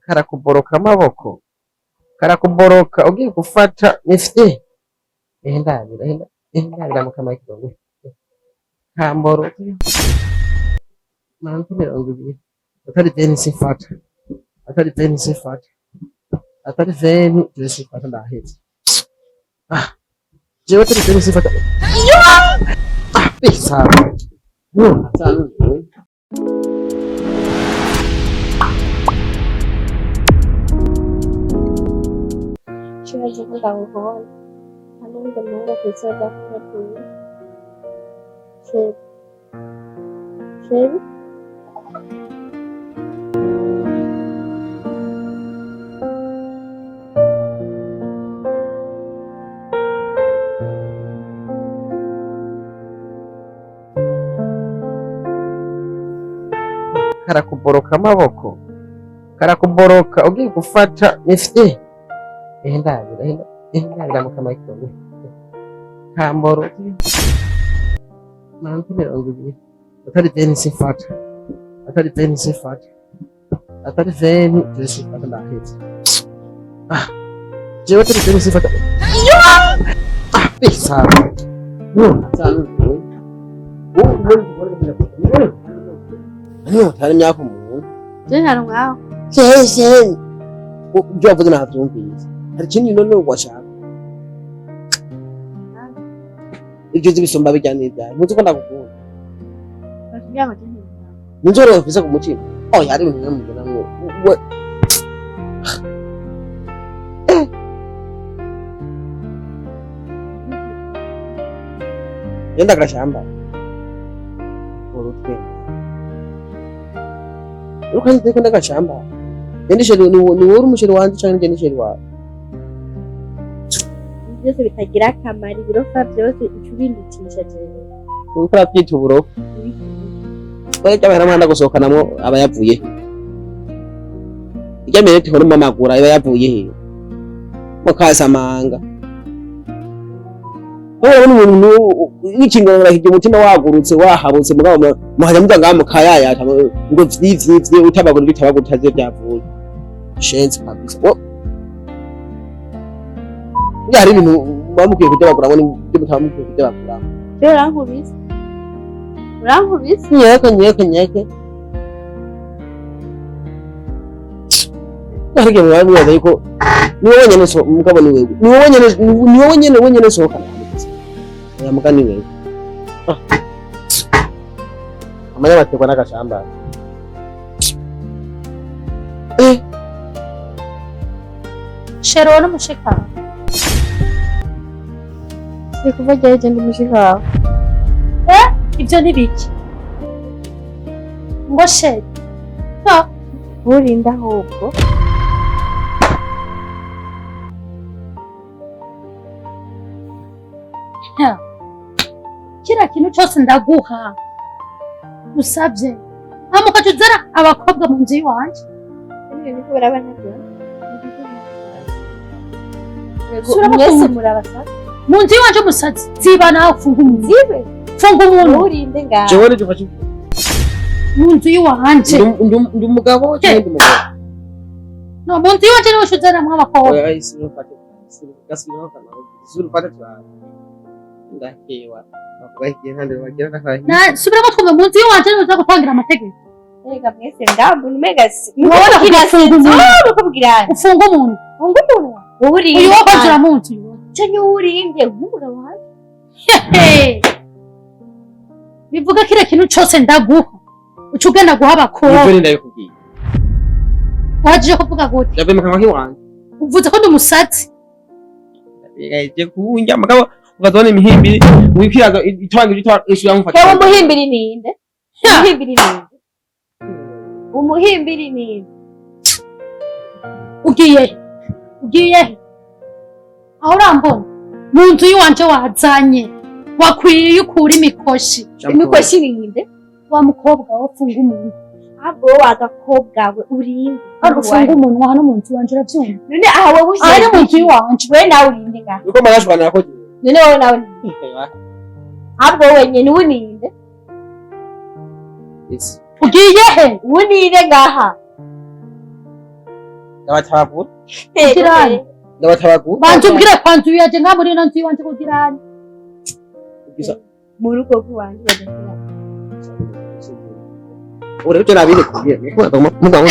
Karakuboroka amaboko, karakuboroka ugiye gufata nifite ehe ndabira ehe ndabira mukama w'ikigongo kamboroka manota 20 atari veni sifata, atari veni sifata, atari veni sifata, ndaheze. Ah, jewe atari veni sifata. Ah, bisa no. Ikibazo ko ndamukubona nta n'undi muhungu kw'isi adakunda. Chéri, chéri. Karakuboroka amaboko, karakuboroka ugiye gufata nifite ehe ndabira ehe ndabira mukama w'ikigongo kamboroka manota 20 atari veni sifata, atari veni sifata, atari veni sifata, ndaheze. Ah, jewe atari veni sifata. Ah, bisa no. Hari imyaka umuntu Je ntari ngaho. Sese ibyo wavuze ntabyumvise. Hari ikindi none washaka ibyo uzi bisumba bijya n'ibyawe, ntuzi ko ndagukunda? Bakubwira ngo je ntari ngaho. Ninzoro ufise ku mutima. Oya, hari ibintu bimwe mubona mwo we yenda agashamba urutwe urukanze ko ndagashamba. Yenda chéri, ni wowe uri umu chéri wanje canke njye ni chéri wawe? Byose bitagira akamaro, ibirofa byose uca ubindutisha jewe. Uriko uravyita uburofa? Oya, ry'amahera mwana gusohokanamwo aba yavuye he? Irya mbere tuhora umamagura iba yavuye he? Mukasamanga urabona umuntu w'ikingorora hirya, umutima wagurutse, wahabutse, mugabo muhajya muja ngaha mukayayata ngo vyi vyi vyi, utabagura ibyo utabagura utazi iyo byavuye. Shenzi kabisa. Wo burya hari ibintu muba mukwiye kujabaguramwo n'ibyo mutaba mukwiye kujabaguramwo. Je urankubise, urankubise. Nyeke nyeke nyeke. Hari igihe muba mwibaza yuko ni wowe wenyene, so mugabo ni wewe, ni wowe wenyene, ni wowe wenyene wenyene sohokana. Oya, muga ni wewe. Ah. Amanya baterwa n'agashamba. Eh. Chéri, wowe n'umushika? Ni kuva ryari je ndi mushika wawe? Ibyo ni biki ngo chéri? No. Nturinde ahubwo. Ha. Kiriya kintu cyose ndaguha usabye, hama ukaca uzana abakobwa mu nzu y'iwanje. Niko barabana byo. Sura. Mwese Bakunda. murabasa. Mu nzu y'iwanje umusazi, ziba nawe, funga umuntu. Zibe. Funga umuntu. Nturinde ngaho. Jewe ni dufashe. Mu nzu y'iwanje. Ndi umugabo cyangwa ndi umugore? No mu nzu y'iwanje niwe uca uzanamwo abakobwa. Oya, isura ufate, gasubiraho kanwa, isura ufate turabe ndakewa bavuga igihe ntande bagira ndakabahiye. Na subiramo twumve, mu nzu y'iwanje niwe uza gutangira amategeko. Erega mwese ndambona umenga si. Wowe ufunga umuntu. Ukubwira. Ufunga umuntu. Funga umunwa. Wowe urinde. Uyu wo kwinjira mu nzu. Canke wowe urinde nk'umugabo wawe. Hehe. Bivuga kiriya kintu cyose ndaguha uca ugenda guha abakobwa. Nivyo ndabikubwiye. Wajije kuvuga gute? Yavuye mu kanwa k'iwanje. Uvuze ko ndi umusazi. Yaje kunjya mugabo ukazabona imihimbiri wikiraza itwanga ibyo ishura mufata. Hewe, umuhimbiri ninde? Umuhimbiri ninde? Umuhimbiri ninde? Ugiye he? Ugiye he? Aho urambona mu nzu y'iwanje wazanye, wakwiye ukura imikoshi. Imikoshi ninde? Wa mukobwa we, funga umunwa. Ahubwo wowe agakobwa we urinde. Hano ufunga umunwa, hano mu nzu iwanje, urabyumva? None aha wowe Aha ni mu nzu iwanje. We nawe urinde ngaha. Niko marashwanira ko. None wowe nawe urinde. Ahubwo wowe nyene uwuninde. Isi. Ugiye he? Uwuninde ngaha. Ndabatabagura. Kugira Ndabatabagura. Banza umbwire kwanza uyaje nka muri ino nzu iwanje kugira nte? Gusa Mu rugo rw'iwanjye badakora. Ubu rero ibyo nabirekuye. Mugabo.